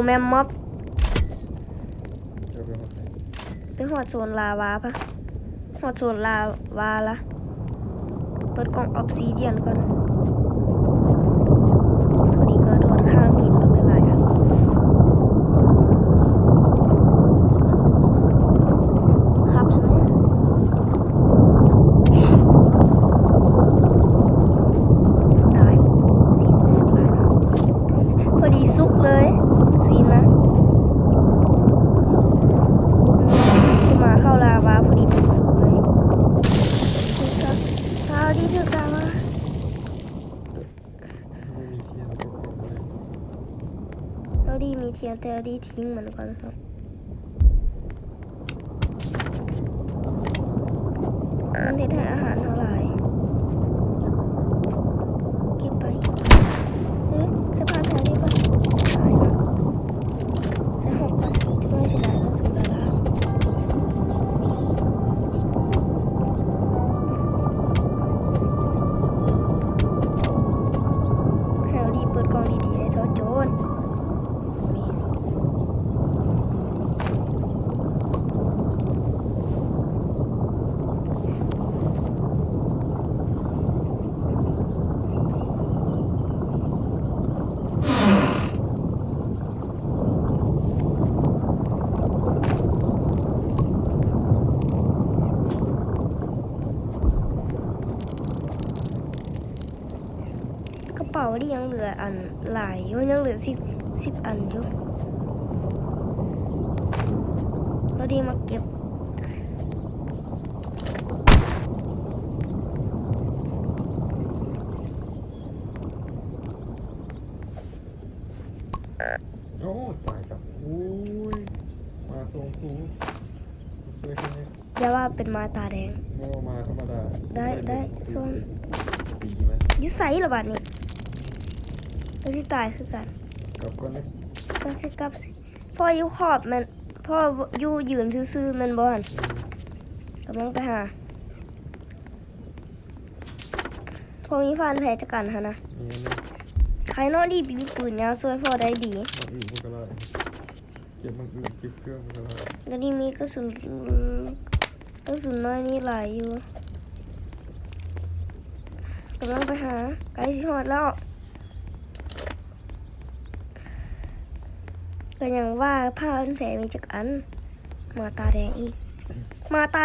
ແມ່ນມັອບ ໄປຮອດໂຊນລາວາປະ ຮອດໂຊນລາວາລະ ເປີດກ່ອງອອບຊີດຽນກ່ອນ ພໍດີກະໂດດຂ້າມຫີນບັກຫຼາຍໆ ຄັບໃຊ່ໄໝ? ຕາຍ ຊີ້ນແຊບຫຼາຍເນາະ ພໍດີສຸກເລີຍ ຊີ້ນນະ ອືມ ມາເຂົ້າລາວາພໍດີມັນສຸກເລີຍ ຖືກກະ ອາ ດີຖືກກະວ່າ ບໍ່ມີທຽນ ເຮົາດີມີທຽນ ແຕ່ເຮົາດີຖິ້ມມັນກ່ອນຊະ ມັນເຮັດໃຫ້ອາຫານເຮົາຫຼາຍ ເກັບໄປ ເອີ ສະພາບແຖວນີ້ກໍຕາຍແລ້ວ ໃສ່ຫົກກ່ອນ ໂອ້ຍ ເສຍດາຍເນາະ ສູນລາລາ ໃຫ້ເຮົາດີເປີດກ່ອງດີໆ ໄດ້ເທາະໂຈນ. ກະເປົານີ້ຍັງເຫຼືອອັນຫຼາຍຢູ່ ຍັງເຫຼືອສິບ ສິບອັນຢູ່ ພໍດີມາເກັບ ໂອ້ ຕາຍຊະ ໂອ້ຍ ມາສອງໂຕ ຊ່ວຍເພິ່ນແດ່. ຢ່າວ່າເປັນໝາຕາແດງ ບໍ່ ໝາທຳມະດາ ໄດ້ ໄດ້ ຊ່ວງ ຕີມັນ ຢູ່ໃສລະບາດນີ້ ກໍຊິຕາຍຄືກັນ ກັບກ່ອນເດ້ ກໍຊິກັບ ພໍ່ຢູ່ຂອບແມ່ນ ພໍ່ຢູ່ຢືນຊື່ໆແມ່ນບໍ່ຫັ້ນ ອືມ ກຳລັງໄປຫາ ພໍ່ມີຟານແພຈັກອັນຫັ້ນນະ ມີອັນໜຶ່ງ ໃຄເນາະ ດີມີປືນຍາວຊ່ວຍພໍ່ໄດ້ດີ ມາອີກມັນກໍໄດ້. ເກັບມັນອື່ນ ເກັບເຄື່ອງມັນກໍໄດ້ ດຽວນີ້ມີກະສຸນ ກະສຸນນ້ອຍນີ້ຫຼາຍຢູ່ ກຳລັງໄປຫາ ໃກ້ຊິຮອດແລ້ວ ກະຫຍັງວ່າຜ້າພັນແຜມີຈັກອັນ ໝາຕາແດງອີກ ໝາຕາ